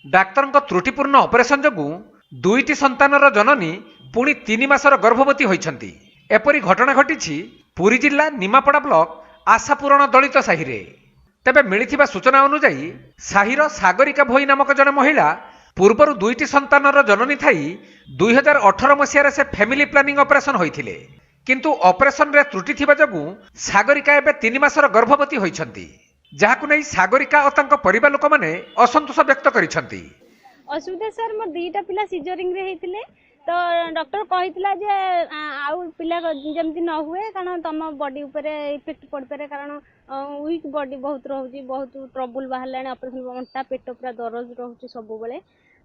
ଡାକ୍ତରଙ୍କ ତ୍ରୁଟିପୂର୍ଣ୍ଣ ଅପରେସନ ଯୋଗୁଁ ଦୁଇଟି ସନ୍ତାନର ଜନନୀ ପୁଣି 3 ମାସର ଗର୍ଭବତୀ ହୋଇଛନ୍ତି। ଏପରି ଘଟଣା ଘଟିଛି ପୁରୀ ଜିଲ୍ଲା ନିମାପଡ଼ା ବ୍ଲକ ଆଶାପୂରଣ ଦଳିତ ସାହିରେ। ତେବେ ମିଳିଥିବା ସୂଚନା ଅନୁଯାୟୀ, ସାହିର ସାଗରିକା ଭୋଇ ନାମକ ଜଣେ ମହିଳା ପୂର୍ବରୁ ଦୁଇଟି ସନ୍ତାନର ଜନନୀ ଥାଇ 2018 ମସିହାରେ ସେ ଫ୍ୟାମିଲି ପ୍ଲାନିଂ ଅପରେସନ ହୋଇଥିଲେ। କିନ୍ତୁ ଅପରେସନରେ ତ୍ରୁଟି ଥିବା ଯୋଗୁଁ ସାଗରିକା ଏବେ 3 ମାସର ଗର୍ଭବତୀ ହୋଇଛନ୍ତି, ଯାହାକୁ ନେଇ ସାଗରିକା ଓ ତାଙ୍କ ପରିବାର ଲୋକମାନେ ଅସନ୍ତୋଷ ବ୍ୟକ୍ତ କରିଛନ୍ତି। ଅସୁବିଧା ସାର୍, ମୋ ଦୁଇଟା ପିଲା ସିଜରିଂରେ ହେଇଥିଲେ। ତ ଡକ୍ଟର କହିଥିଲା ଯେ ଆଉ ପିଲା ଯେମିତି ନ ହୁଏ, କାରଣ ତମ ବଡି ଉପରେ ଇଫେକ୍ଟ ପଡ଼ିପାରେ, କାରଣ ୱିକ୍ ବଡି ବହୁତ ରହୁଛି, ବହୁତ ଟ୍ରବୁଲ ବାହାରିଲାଣି, ଅପରେସନ ଅଣ୍ଟା ପେଟ ପୁରା ଦରଜ ରହୁଛି ସବୁବେଳେ।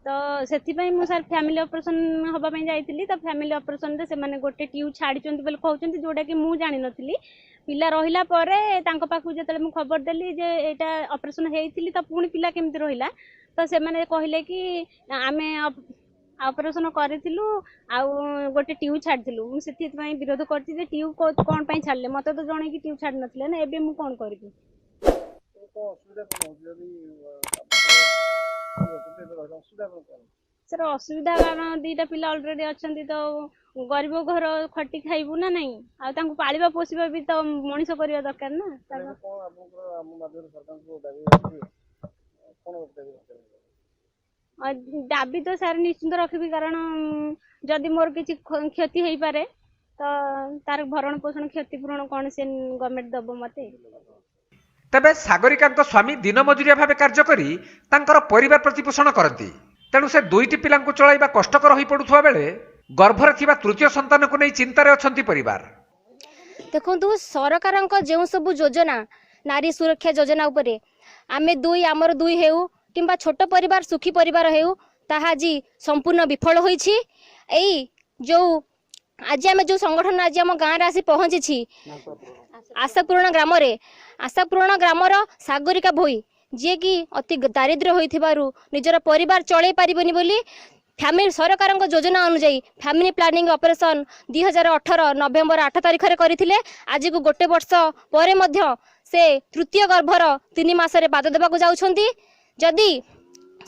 ତ ସେଥିପାଇଁ ମୁଁ ସାର୍ ଫ୍ୟାମିଲି ଅପରେସନ ହେବା ପାଇଁ ଯାଇଥିଲି। ତ ଫ୍ୟାମିଲି ଅପରେସନରେ ସେମାନେ ଗୋଟେ ଟ୍ୟୁବ୍ ଛାଡ଼ିଛନ୍ତି ବୋଲି କହୁଛନ୍ତି, ଯୋଉଟାକି ମୁଁ ଜାଣିନଥିଲି। ପିଲା ରହିଲା ପରେ ତାଙ୍କ ପାଖକୁ ଯେତେବେଳେ ମୁଁ ଖବର ଦେଲି ଯେ ଏଇଟା ଅପରେସନ ହେଇଥିଲି, ତ ପୁଣି ପିଲା କେମିତି ରହିଲା, ତ ସେମାନେ କହିଲେ କି ଆମେ ଅପରେସନ କରିଥିଲୁ ଆଉ ଗୋଟେ ଟ୍ୟୁବ୍ ଛାଡ଼ିଥିଲୁ। ମୁଁ ସେଥିପାଇଁ ବିରୋଧ କରିଛି ଯେ ଟ୍ୟୁବ୍ କ'ଣ ପାଇଁ ଛାଡ଼ିଲେ? ମତେ ତ ଜଣେଇକି ଟ୍ୟୁବ୍ ଛାଡ଼ି ନଥିଲେ ନା। ଏବେ ମୁଁ କ'ଣ କରିବି? କଣ ଅସୁବିଧା କଣ ହଉଛି? ଯଦି ଆପଣ ଏବେ ରହିଲା, ଅସୁବିଧା କଣ କଣ? ସାର୍, ଅସୁବିଧା କାରଣ ଦିଟା ପିଲା ଅଲରେଡି ଅଛନ୍ତି। ତ ଗରିବ ଘର, ଖଟି ଖାଇବୁ ନା ନାଇଁ? ଆଉ ତାଙ୍କୁ ପାଳିବା ପୋଷିବା ବି ତ ମଣିଷ କରିବା ଦରକାର ନା। ଏବେ କଣ ଆପଣଙ୍କର ଆମ ମାଧ୍ୟମରେ ସରକାରଙ୍କୁ ଦାବି ରଖିବେ? କଣ ଦାବି ରଖିବେ? ଦାବି ତ ସାର୍ ନିଶ୍ଚିନ୍ତ ରଖିବି, କାରଣ ଯଦି ମୋର କିଛି କ୍ଷତି ହେଇପାରେ, ତ ତାର ଭରଣ ପୋଷଣ, କ୍ଷତିପୂରଣ କଣ ସେ ଗଭର୍ଣ୍ଣମେଣ୍ଟ ଦବ ମତେ। ତେବେ ସାଗରିକାଙ୍କ ସ୍ୱାମୀ ଦିନ ମଜୁରିଆ ଭାବେ କାର୍ଯ୍ୟ କରି ତାଙ୍କର ପରିବାର ପ୍ରତିପୋଷଣ କରନ୍ତି। ତେଣୁ ସେ ଦୁଇଟି ପିଲାଙ୍କୁ ଚଳାଇବା କଷ୍ଟକର ହୋଇପଡୁଥିବା ବେଳେ ଗର୍ଭରେ ଥିବା ତୃତୀୟ ସନ୍ତାନକୁ ନେଇ ଚିନ୍ତାରେ ଅଛନ୍ତି ପରିବାର। ଦେଖନ୍ତୁ, ସରକାରଙ୍କ ଯେଉଁ ସବୁ ଯୋଜନା, ନାରୀ ସୁରକ୍ଷା ଯୋଜନା ଉପରେ ଆମେ ଦୁଇ ଆମର ଦୁଇ ହେଉ କିମ୍ବା ଛୋଟ ପରିବାର ସୁଖୀ ପରିବାର ହେଉ, ତାହା ଆଜି ସମ୍ପୂର୍ଣ୍ଣ ବିଫଳ ହୋଇଛି। ଏଇ ଯେଉଁ ଆଜି ଆମେ ଯେଉଁ ସଂଗଠନ ଆଜି ଆମ ଗାଁରେ ଆସି ପହଞ୍ଚିଛି ଆଶାପୂରଣ ଗ୍ରାମରେ, ଆଶାପୂରଣ ଗ୍ରାମର ସାଗରିକା ଭୋଇ, ଯିଏକି ଅତି ଦାରିଦ୍ର୍ୟ ହୋଇଥିବାରୁ ନିଜର ପରିବାର ଚଳେଇ ପାରିବନି ବୋଲି ଫ୍ୟାମିଲି ସରକାରଙ୍କ ଯୋଜନା ଅନୁଯାୟୀ ଫ୍ୟାମିଲି ପ୍ଲାନିଂ ଅପରେସନ୍ 2018 ନଭେମ୍ବର 8 ତାରିଖରେ କରିଥିଲେ। ଆଜିକୁ ଗୋଟେ ବର୍ଷ ପରେ ମଧ୍ୟ ସେ ତୃତୀୟ ଗର୍ଭର 3 ମାସରେ ପାଦ ଦେବାକୁ ଯାଉଛନ୍ତି। ଯଦି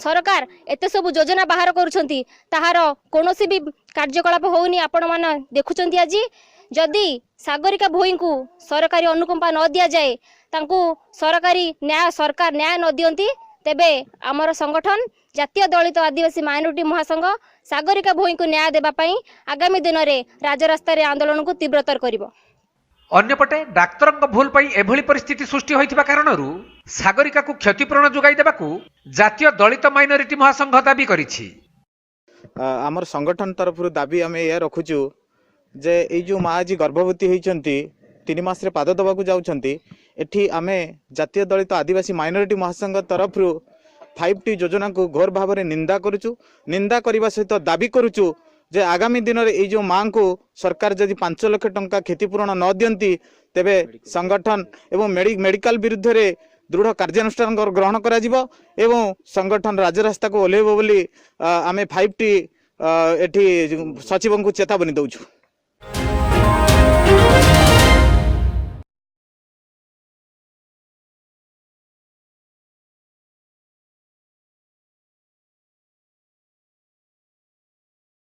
ସରକାର ଏତେ ସବୁ ଯୋଜନା ବାହାର କରୁଛନ୍ତି, ତାହାର କୌଣସି ବି କାର୍ଯ୍ୟକଳାପ ହେଉନି, ଆପଣମାନେ ଦେଖୁଛନ୍ତି ଆଜି। ଯଦି ସାଗରିକା ଭୋଇଙ୍କୁ ସରକାରୀ ଅନୁକମ୍ପା ନ ଦିଆଯାଏ, ତାଙ୍କୁ ସରକାରୀ ନ୍ୟାୟ, ସରକାର ନ୍ୟାୟ ନ ଦିଅନ୍ତି, ତେବେ ଆମର ସଂଗଠନ ଜାତୀୟ ଦଳିତ ଆଦିବାସୀ ମାଇନରିଟି ମହାସଂଘ ସାଗରିକା ଭୋଇଙ୍କୁ ନ୍ୟାୟ ଦେବା ପାଇଁ ଆଗାମୀ ଦିନରେ ରାଜରାସ୍ତାରେ ଆନ୍ଦୋଳନକୁ ତୀବ୍ରତର କରିବ। ଅନ୍ୟପଟେ ଡାକ୍ତରଙ୍କ ଭୁଲ ପାଇଁ ଏଭଳି ପରିସ୍ଥିତି ସୃଷ୍ଟି ହୋଇଥିବା କାରଣରୁ ସାଗରିକାକୁ କ୍ଷତିପୂରଣ ଯୋଗାଇ ଦେବାକୁ ଜାତୀୟ ଦଳିତ ମାଇନରିଟି ମହାସଂଘ ଦାବି କରିଛି। ଆମର ସଂଗଠନ ତରଫରୁ ଦାବି ଆମେ ଏହା ରଖୁଛୁ ଯେ ଏଇ ଯେଉଁ ମା ଆଜି ଗର୍ଭବତୀ ହେଇଛନ୍ତି, 3 ମାସରେ ପାଦ ଦେବାକୁ ଯାଉଛନ୍ତି, ଏଠି ଆମେ ଜାତୀୟ ଦଳିତ ଆଦିବାସୀ ମାଇନରିଟି ମହାସଂଘ ତରଫରୁ 5ଟି ଯୋଜନାକୁ ଘୋର ଭାବରେ ନିନ୍ଦା କରୁଛୁ। ନିନ୍ଦା କରିବା ସହିତ ଦାବି କରୁଛୁ ଯେ ଆଗାମୀ ଦିନରେ ଏଇ ଯେଉଁ ମାଙ୍କୁ ସରକାର ଯଦି 5 ଲକ୍ଷ ଟଙ୍କା କ୍ଷତିପୂରଣ ନ ଦିଅନ୍ତି, ତେବେ ସଂଗଠନ ଏବଂ ମେଡ଼ିକାଲ ବିରୁଦ୍ଧରେ ଦୃଢ଼ କାର୍ଯ୍ୟାନୁଷ୍ଠାନ ଗ୍ରହଣ କରାଯିବ ଏବଂ ସଂଗଠନ ରାଜରାସ୍ତାକୁ ଓହ୍ଲାଇବ ବୋଲି ଆମେ 5ଟି ଏଠି ସଚିବଙ୍କୁ ଚେତାବନୀ ଦେଉଛୁ।